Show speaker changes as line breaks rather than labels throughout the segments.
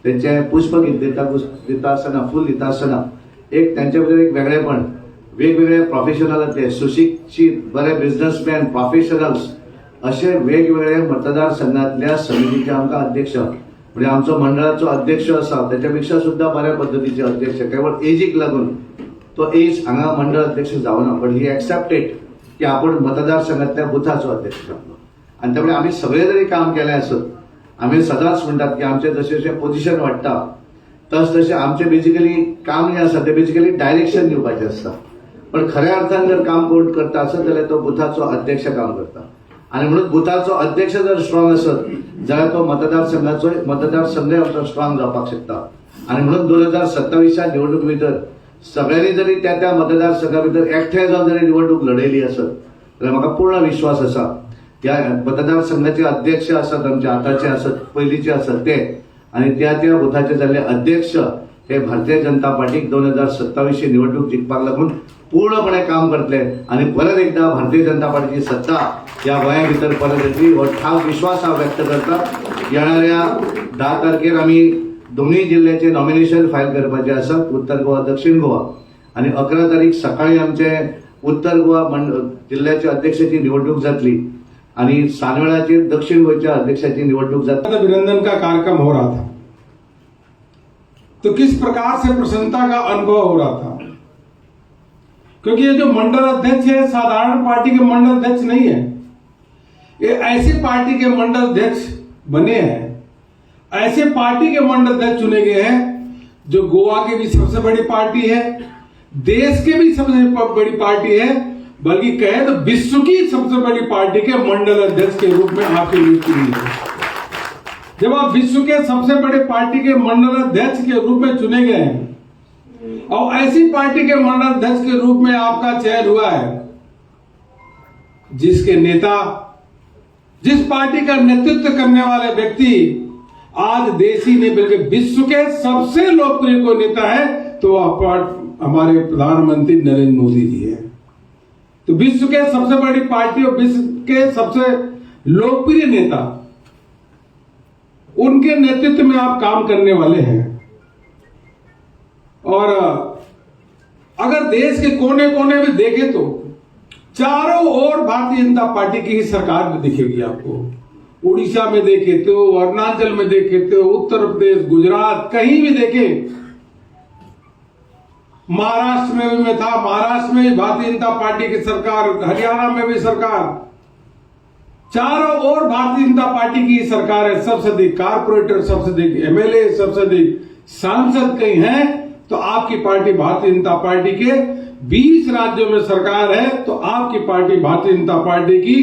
तेंचे पुष्पगीत दिता दिता आसतना, फूल दिता आसतना एक त्यांच्या भितर एक वेगळेपण, वेगवेगळे प्रोफेशनल, सुशिक्षीत, बरे बिझनेसमॅन, प्रोफेशनल्स असे वेगवेगळे मतदारसंघातल्या समितीचे आमकां अध्यक्ष, म्हणजे आमचो मंडळाचो अध्यक्ष आसा त्याच्या पेक्षा सुद्धा बऱ्या पद्दतीचे अध्यक्ष. केवळ एजीक लागून तो एज हांगा मंडळ अध्यक्ष जावना, पण ही एक्सेप्टेड की आपण मतदारसंघातल्या बुथाचो अध्यक्ष जातलो. आणि त्यामुळे आम्ही सगळे जरी काम केलें आसत, आम्ही सदांच म्हणटात की आमचे जशें जशें पोझिशन वाडटा तस तशें आमचें बेजिकली काम जें आसा तें बेजिकली डायरेक्शन दिवपाचें आसता, पण खऱ्या अर्थान जर काम कोण करता आसत जाल्यार तो बुथाचो अध्यक्ष काम करता. आणि म्हणून बुथाचो अध्यक्ष जर स्ट्रॉंग आसत जाल्यार तो मतदारसंघाचो मतदारसंघय आमचो स्ट्रॉंग जावपाक शकता. आणि म्हणून 2027च्या निवडणुकी भितर सगळ्यांनी जरी त्या त्या मतदारसंघा भितर एकठांय जावन जरी निवडणूक लढयली आसत जाल्यार म्हाका पूर्ण विश्वास आसा, त्या मतदारसंघाचे अध्यक्ष आसात आमचे, आताचे आसत, पयलींचे आसत ते, आणि त्या त्या बुथाचे जाल्ले अध्यक्ष हे भारतीय जनता पार्टीक 2027ची निवडणूक जिखपाक लागून पूर्णपणे काम करतले आणि परत एकदा भारतीय जनता पार्टीची सत्ता या गोंया भितर परत येतली हो ठाम विश्वास हांव व्यक्त करता. येणाऱ्या 10 तारखेर आमी दोन्ही जिल्ह्याचे नॉमिनेशन फायल करपाचे आसा, उत्तर गोवा, दक्षिण गोवा. आणि 11 तारीख सकाळी आमचे उत्तर गोवा जिल्ह्याच्या अध्यक्षाची निवडणूक जातली आणि सांजवेळाचेर दक्षिण गोंयच्या अध्यक्षाची निवडणूक जातली.
अभिनंदन का कार्यक्रम हो रहा था तो किस प्रकार से प्रसन्नता का अनुभव हो रहा था, क्योंकि ये जो मंडल अध्यक्ष है, साधारण पार्टी के मंडल अध्यक्ष नहीं है. ये ऐसी पार्टी के मंडल अध्यक्ष बने हैं, ऐसे पार्टी के मंडल अध्यक्ष चुने गए हैं जो गोवा की भी सबसे बड़ी पार्टी है, देश के भी सबसे बड़ी पार्टी है, बल्कि कहे तो विश्व की सबसे बड़ी पार्टी के मंडल अध्यक्ष के रूप में आपकी नियुक्ति हुई है. जब आप विश्व के सबसे बड़े पार्टी के मंडल अध्यक्ष के रूप में चुने गए हैं और ऐसी पार्टी के मंडल अध्यक्ष के रूप में आपका चयन हुआ है जिसके नेता, जिस पार्टी का नेतृत्व करने वाले व्यक्ति आज देश ही नहीं बल्कि विश्व के सबसे लोकप्रिय कोई नेता है तो वह हमारे प्रधानमंत्री नरेंद्र मोदी जी है. तो विश्व के सबसे बड़ी पार्टी और विश्व के सबसे लोकप्रिय नेता, उनके नेतृत्व में आप काम करने वाले हैं. और अगर देश के कोने कोने में देखें तो चारों ओर भारतीय जनता पार्टी की ही सरकार भी दिखेगी आपको. उड़ीसा में देखे तो, अरुणाचल में देखे तो, उत्तर प्रदेश, गुजरात, कहीं भी देखे, महाराष्ट्र में भी मैं था, महाराष्ट्र में भी भारतीय जनता पार्टी की सरकार, हरियाणा में भी सरकार, चारों ओर भारतीय जनता पार्टी की सरकार है. सबसे अधिक कारपोरेटर, सबसे अधिक एमएलए, सबसे अधिक सांसद कहीं हैं तो आपकी party Bharatiya Janata party K. 20 राज्यों में सरकार है तो आपकी पार्टी भारतीय जनता पार्टी की.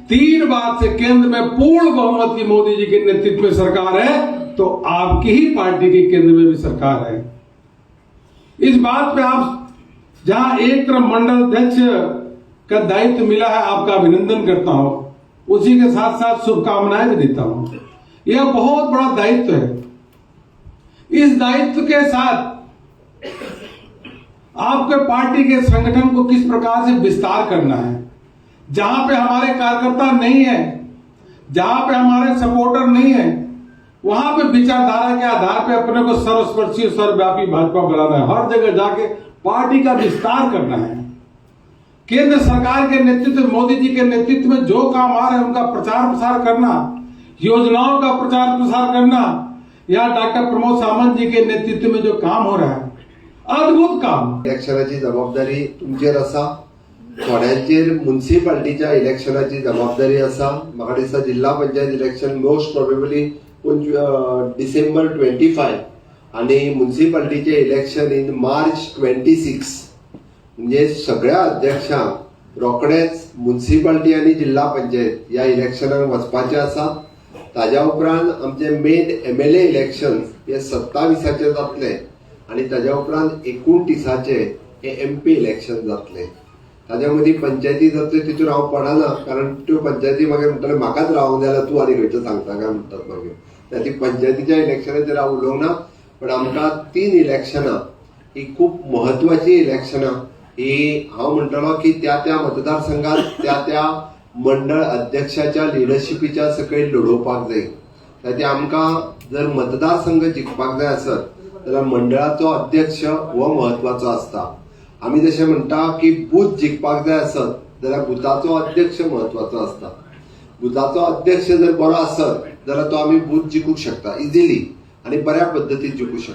3 बार से केंद्र में पूर्ण बहुमत की मोदी जी के नेतृत्व में सरकार है तो आपकी ही पार्टी की केंद्र में भी सरकार है. इस बात पे आप जहां एक तरफ मंडल अध्यक्ष का दायित्व मिला है, आपका अभिनंदन करता हूं, उसी के साथ साथ शुभकामनाएं भी देता हूं. यह बहुत बड़ा दायित्व है. इस दायित्व के साथ आपके पार्टी के संगठन को किस प्रकार से विस्तार करना है, जहां पे हमारे कार्यकर्ता नहीं है, जहां पे हमारे सपोर्टर नहीं है, वहां पे विचारधारा के आधार पे अपने को सर्वस्पर्शी, सर्वव्यापी भाजपा बनाना है. हर जगह जाके पार्टी का विस्तार करना है. केंद्र सरकार के नेतृत्व, मोदी जी के नेतृत्व में जो काम आ रहे हैं उनका प्रचार प्रसार करना, योजनाओं का प्रचार प्रसार करना, या डॉक्टर प्रमोद सावंत जी के नेतृत्व में जो काम हो रहा है, अद्भुत काम.
इलेक्शनाची जबाबदारी तुमचेर आसा, थोड्यांचेर मुन्सिपाल्टीच्या इलेक्शनाची जबाबदारी आसा. म्हाका दिसता जिल्हा पंचायत इलेक्शन मोस्ट प्रोबेबली डिसेंबर 25 आणि मुन्सिपाल्टीचे इलेक्शन इन मार्च 26. म्हणजे सगळ्या अध्यक्षांक रोखडेच मुन्सिपाल्टी आनी जिल्हा पंचायत ह्या इलेक्शनाक वचपाचें आसा. ताज्या उपरांत आमचे मेन एमएलए इलेक्शन हे 27आचे जातले आनी ताज्या उपरांत 29आचे हे एमपी इलेक्शन जातले. ताज्या मदीं पंचायती जातल्यो, तितून हांव पडना, कारण त्यो पंचायती मागीर म्हणटले म्हाकाच रावंक जाल्यार तूं आनी खंयचें सांगता काय म्हणटात मागीर. त्या ती पंचायतीच्या इलेक्शनाचेर हांव उलोवंक ना, पण आमकां तीन इलेक्शनां ही खूब म्हत्वाची इलेक्शनां ही हांव म्हणटलो की त्या त्या मतदारसंघात त्या त्या मंडळ अध्यक्षाच्या लिडरशिपीच्या सकयल लढोवपाक जाय. ताचे आमकां जर मतदारसंघ जिखपाक जाय आसत जाल्यार मंडळाचो अध्यक्ष हो म्हत्वाचो आसता. आमी जशें म्हणटा की बूथ जिखपाक जाय आसत जाल्यार बुथाचो अध्यक्ष म्हत्वाचो आसता. बुथाचो अध्यक्ष जर बरो आसत जाल्यार तो आमी बूथ जिखूंक शकता इजिली आनी बऱ्या पद्दतीन जिखूंक शकता.